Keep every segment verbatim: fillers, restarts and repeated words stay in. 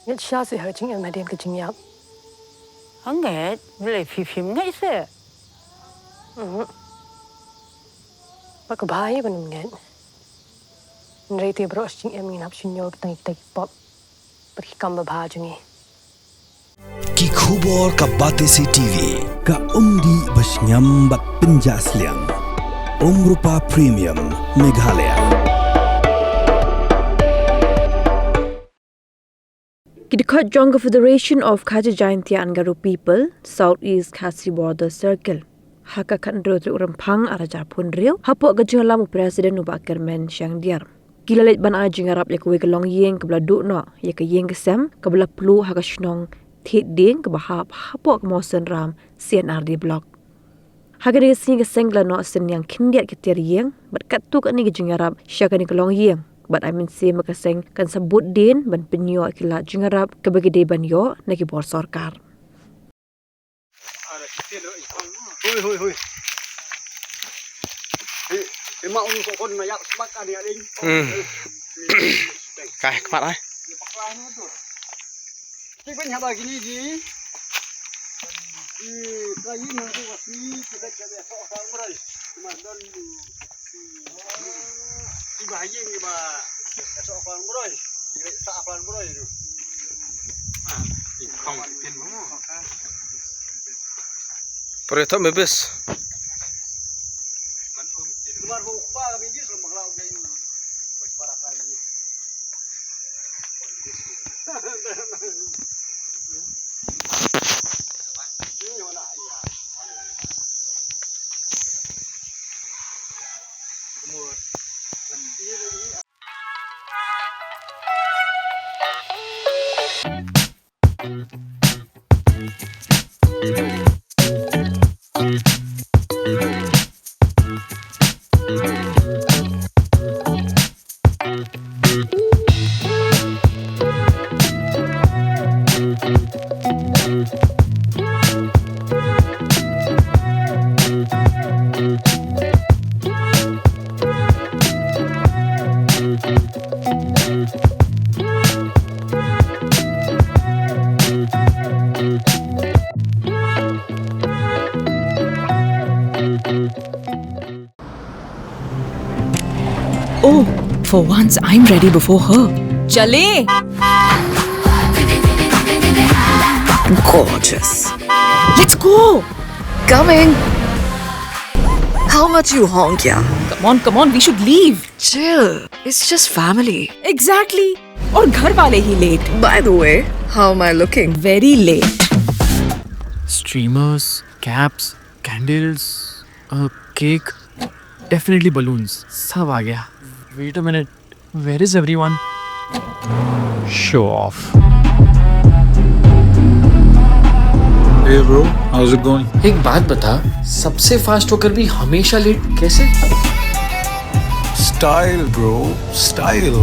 Ngeit shisha seh ha ka jingim hadien ka jingïap. Hangne, balei phi phim ngeit seh? Mhm. Ba ka bha ïa ban ym ngeit. Hynrei te baroh shi jingim ngin hap shim ïa kita ki pop bad ki kam babha jong ngi. Ki khubor ka Batesi TV, ka umdih ba shngiam bad pynjah sliang. Umrupa Premium, Meghalaya. Ki dkhot jong ka Federation of Khasi Jaintia and Garo People, South East Khasi Border Circle, ha ka khathynriew tarik u Rymphang arhajar arphew hynriew, hapoh ka jingïalam u President u Bah Kyrmen Shangdiar, ki la leit ban ai jingïarap ïa kawei ka longïing kaba la duh noh ïa ka ïing ka sem kaba la pluh ha ka shnong Thied Dieng kaba hap hapoh ka Mawsynram C and R D Block. Ha kane ka sngi ka seng ka la noh synñiang khyndiat ki tiar ïing bad katto katne ka jingïarap sha kane ka longïing, bad ai mynsiem ba ka seng kan sa bud dien ban pynïoh ïa ki lad jingïarap kaba ki dei ban ïoh na ki bor sorkar. Hui, hui, hui. Hi, hi, ma ung so kon na yak smak ani aling. Hmm. Kai, kmat ai. Ni pakla ni tu. Ti ban haba gini ji. Ki kayi nang tu wasi, kita jadi sok sang berai. Cuma don. Iba haji ni ba. Sok plan broi. Sa plan broi tu. Pare to mebes. Luar ho pa ka mebes lo mangla udah ini. Para kali. Oh, for once I'm ready before her. चले। Gorgeous. Let's go. Coming. How much you honk, yeah? Come on, come on, we should leave. Chill. It's just family. Exactly. और घर वाले ही late. By the way, how am I looking? Very late. Streamers, caps, candles, a cake, definitely balloons. सब आ गया. Wait a minute. Where is everyone? Show off. Hey bro, how's it going? एक बात बता, सबसे फास्ट होकर भी हमेशा लेट कैसे? Style bro, style.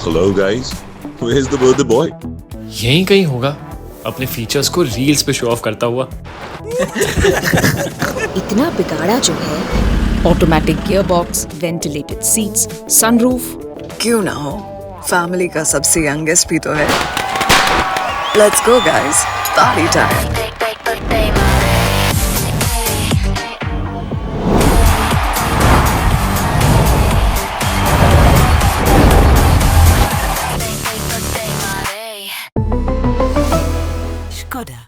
Hello guys, where's the birthday boy? यहीं कहीं होगा, अपने फीचर्स को रील्स पे शो ऑफ करता हुआ. इतना बिगाड़ा जो है. Automatic gearbox, ventilated seats, sunroof. क्यों ना हो, फैमिली का सबसे यंगेस्ट भी तो है. Let's go guys, party time. Skoda.